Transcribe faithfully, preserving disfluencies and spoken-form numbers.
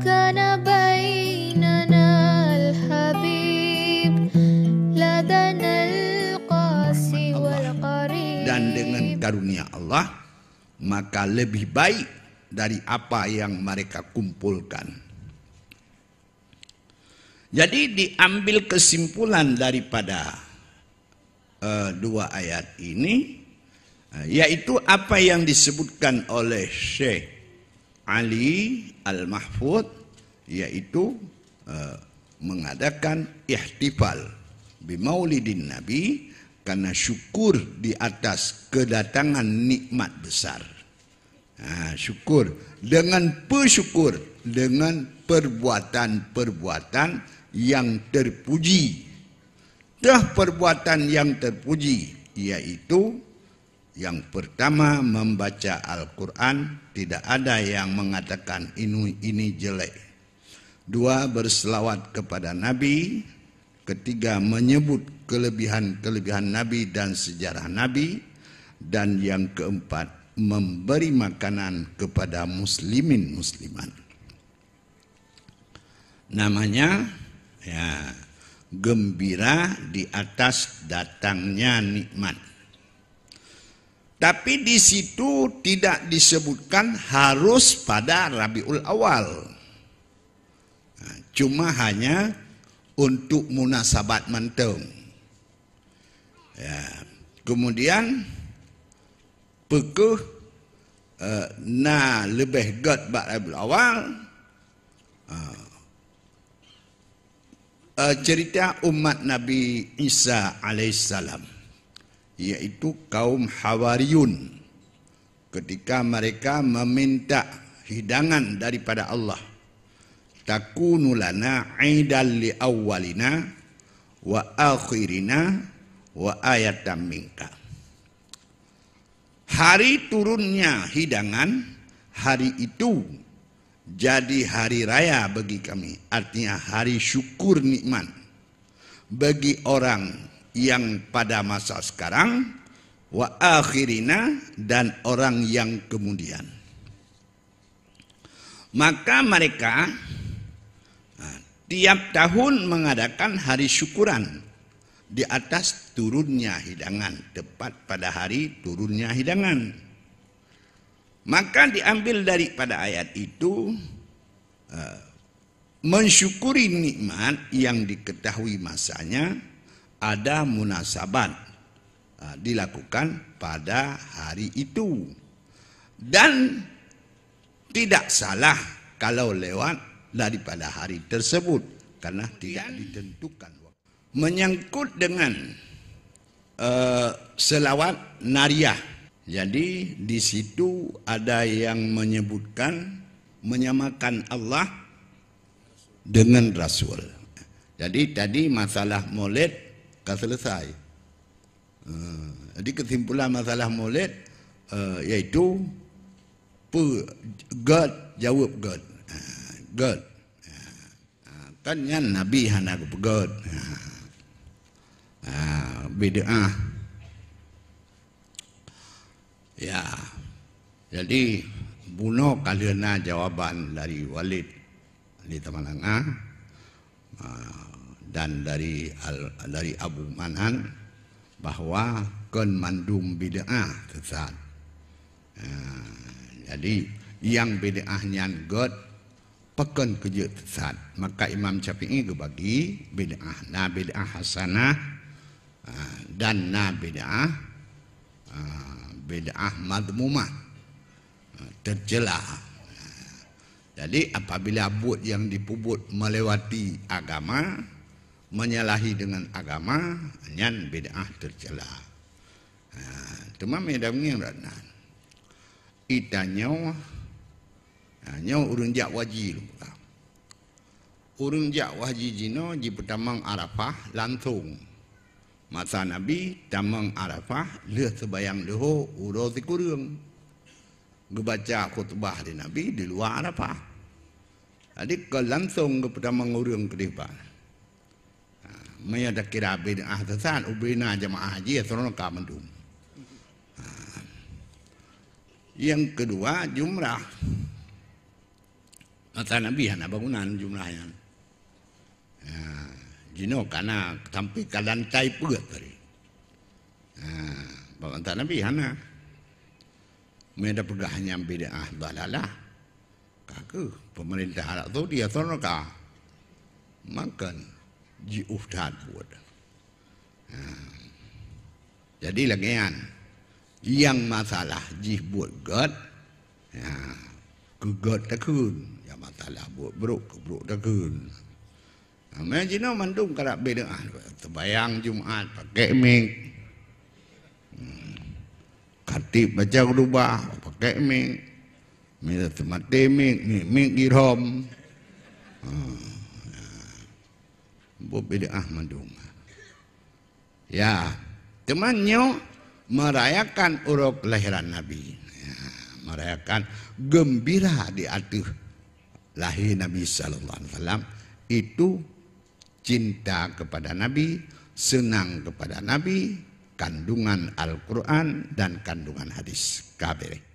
كان بيننا الحبيب لدنا القاسي والقريب. Dan dengan karunia Allah, maka lebih baik dari apa yang mereka kumpulkan. Jadi, diambil kesimpulan daripada, eh, dua ayat ini, eh, yaitu apa yang disebutkan oleh Syekh Ali Al-Mahfud, yaitu, eh, mengadakan ihtifal bimaulidin Nabi karena syukur di atas kedatangan nikmat besar. Ha, syukur. Dengan bersyukur, dengan perbuatan-perbuatan yang terpuji. Dah perbuatan yang terpuji, yaitu yang pertama membaca Al-Quran, tidak ada yang mengatakan ini, ini jelek. Dua, berselawat kepada Nabi. Ketiga, menyebut kelebihan-kelebihan Nabi dan sejarah Nabi. Dan yang keempat, memberi makanan kepada muslimin muslimat. Namanya, ya, gembira di atas datangnya nikmat. Tapi di situ tidak disebutkan harus pada Rabiul Awal. Nah, cuma hanya untuk munasabat mantong. Ya. Kemudian, peukeuh, eh, na leubeh gét bak Rabiul Awal, eh, eh, cerita umat Nabi Isa alaihissalam, yaitu kaum Hawariyun, ketika mereka meminta hidangan daripada Allah, "Takunu lana aidan li awwalina wa akhirina wa ayatan minka." Hari turunnya hidangan, hari itu jadi hari raya bagi kami, artinya hari syukur nikmat bagi orang yang pada masa sekarang, wa akhirina, dan orang yang kemudian. Maka mereka, ha, tiap tahun mengadakan hari syukuran di atas turunnya hidangan, tepat pada hari turunnya hidangan. Maka diambil daripada ayat itu, eh, mensyukuri nikmat yang diketahui masanya ada munasabat, eh, dilakukan pada hari itu. Dan tidak salah kalau lewat daripada hari tersebut, karena tidak ditentukan waktu. Menyangkut dengan, eh, selawat nariyah. Jadi, di situ ada yang menyebutkan, menyamakan Allah dengan Rasul. Jadi, tadi masalah Maulid ka selesai. Eh, jadi, kesimpulan masalah Maulid, eh, yaitu pe-, gét, jaweueb gét. Ha, gét. Ha, kan nyan Nabi hana geupeugét. Ha. Ha, bid'ah. Ya. Jadi, bunoe ka lheueh na jawaban dari Walid di Tamalanga, ah, dan dari Al-, dari Abu Manan, bahwa kon mandum bid'ah sesat. Ah, jadi, nyang bid'ah nyan gét, pakon keu jeuet sesat. Maka Imam Syafi'i geubagi bid'ah. Na bid'ah hasanah, ah, dan na bid'ah, ah, bid'ah madhmumah, ah, tercela. Ah, jadi, apabila buet nyang dipeubuet melewati agama, menyalahi dengan agama, nyan bid'ah tercela. Ah, teuma meunyoe dan ngieng rot nan. Itanyoe, ha, nyoe ureuëng jak haji lom. Ureuëng jak haji jinoe jipeutamong Arafah langsong. Masa Nabi tamong Arafah lheueh seubayang leuhô uroe sikureueng. Geubaca khutbah lé Nabi di luwa Arafah. Jadi, kon langsong geupeutamong ureuëng keudeh ban. Ha, meunyoe takira bid'ah sesat, ubena jamaah haji, ya, seureunoe ka mandum. Ha. Nyang keudua, jumrah. Masa Nabi hana bangunan jumlah nyan. Ha, jinoe kana sampai ka lantai peuet tadi. Ha, bak masa Nabi hana. Meunyoe peugah nyan bid'ah dalalah, ka keuh pemerintah Arab Saudi atau ka makan jiôh that buet. Ha. Jadi lagèe nyan, nyang masalah jih buet gèt, ya, keu gèt takheun. Nyang masalah buet brôk, keu brôk takheun. Nah, meunan jinoe mandum karab bid'ah. Sembahyang Jumat pakai mik. Hmm. Khatib baca khutbah pakai mik. Mila teumaté mik, mik, mik jirom. Hmm. Buet bid'ah mandum. Ya, teuma nyoe merayakan uroe kelahiran Nabi. Ya, merayakan gembira di ateueh lahé Nabi sallallahu alaihi wasallam itu cinta kepada Nabi, senang kepada Nabi, kandungan Al-Quran dan kandungan hadis. Ka beureh.